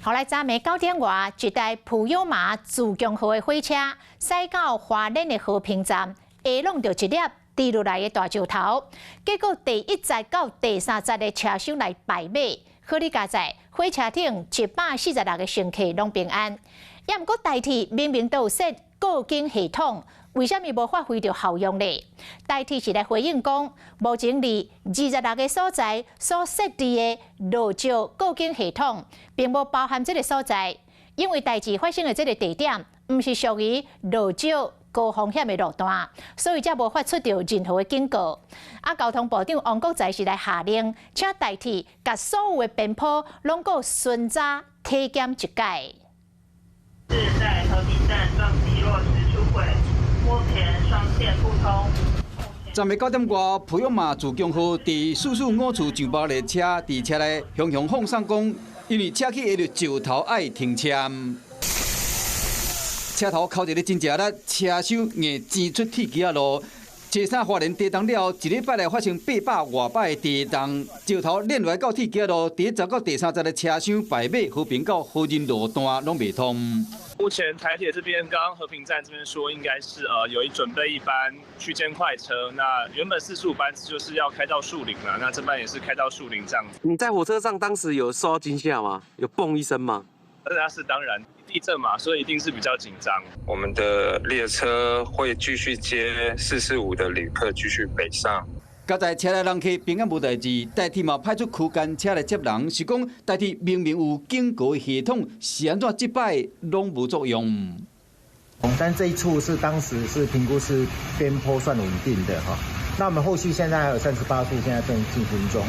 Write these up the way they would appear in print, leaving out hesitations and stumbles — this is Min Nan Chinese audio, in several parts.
予來昨暝9點外，一台普悠瑪自強號的火車駛到花蓮的和平站，下挵著一粒跌落來的大石頭，結果第一節到第三節的車廂來敗馬，好佳哉，火車頂146個乘客攏平安。也毋過台鐵明明都有設告警系統，為啥物無發揮著效用呢？台鐵是來回應講，目前佇26個所在所設置的落石告警系統，並無包含這个所在，因為代誌發生的這个地點，毋是屬於落石高風險的路段，所以才無發出著任何的警告。啊，交通部長王國材是來下令，請台鐵共所有的邊坡攏閣巡查體檢一擺。是在和平站撞擊落石出軌，目前雙線不通。昨暝9點外，普悠瑪自強號佇445處上班列車佇車內雄雄放送講，因為車去下著石頭愛停車，車頭敲一个真濟力，車廂硬擠出鐵橋仔路。車三花蓮地動了後，一禮拜內發生八百外擺的地動，石頭連落來到鐵橋路，第一節到第三節的車廂敗馬和平到和仁路段攏袂通。目前台鐵這邊剛剛和平站這邊說，應該是有一準備一班區間快車，那原本45班次就是要開到樹林了，那這班也是開到樹林這樣子。你在火車上當時有受到驚嚇嗎？有嘣一聲嗎？那是當然，地震嘛，所以一定是比較緊張。我們的列車會繼續接445的旅客繼續北上。佳哉車內人客平安無代誌，台鐵嘛派出區間車來接人，是講台鐵明明有警告系統，是按怎這擺攏無作用？但這一處是當時是評估是邊坡算穩定的哈。那我們後續現在還有三十八處現在正進行中，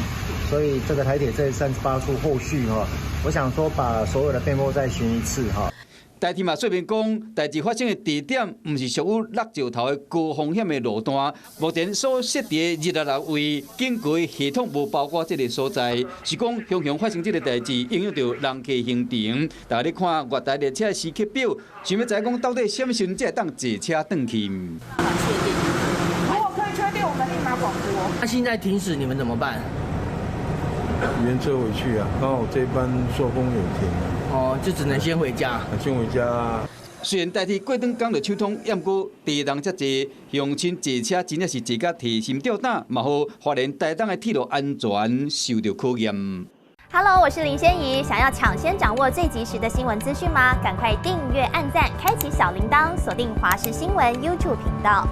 所以這個台鐵這三十八處後續哈，我想說把所有的邊坡再巡一次哈。台鐵嘛說明講，代誌發生的地點毋是屬於落石頭的高風險的路段，目前所設置的26位警告系統無包括這个所在，是講雄雄發生這个代誌影響著人客行程。大家咧看月台列車的時刻表，想欲知影講到底啥物時陣才會當坐車轉去？如果可以確定，我們立馬廣播。那現在停駛，你們怎麼辦？原車回去啊，剛好這班朔風有停。哦，就只能先回家。先回家。雖然台鐵過轉工就搶通，毋過地動遮濟，鄉親坐車真正是坐甲提心吊膽，嘛予花蓮台東的鐵路安全受著考驗。 Hello，我是林仙怡，想要搶先掌握最及時的新聞資訊嗎？趕快訂閱、按讚、開啟小鈴鐺，鎖定華視新聞 YouTube 頻道。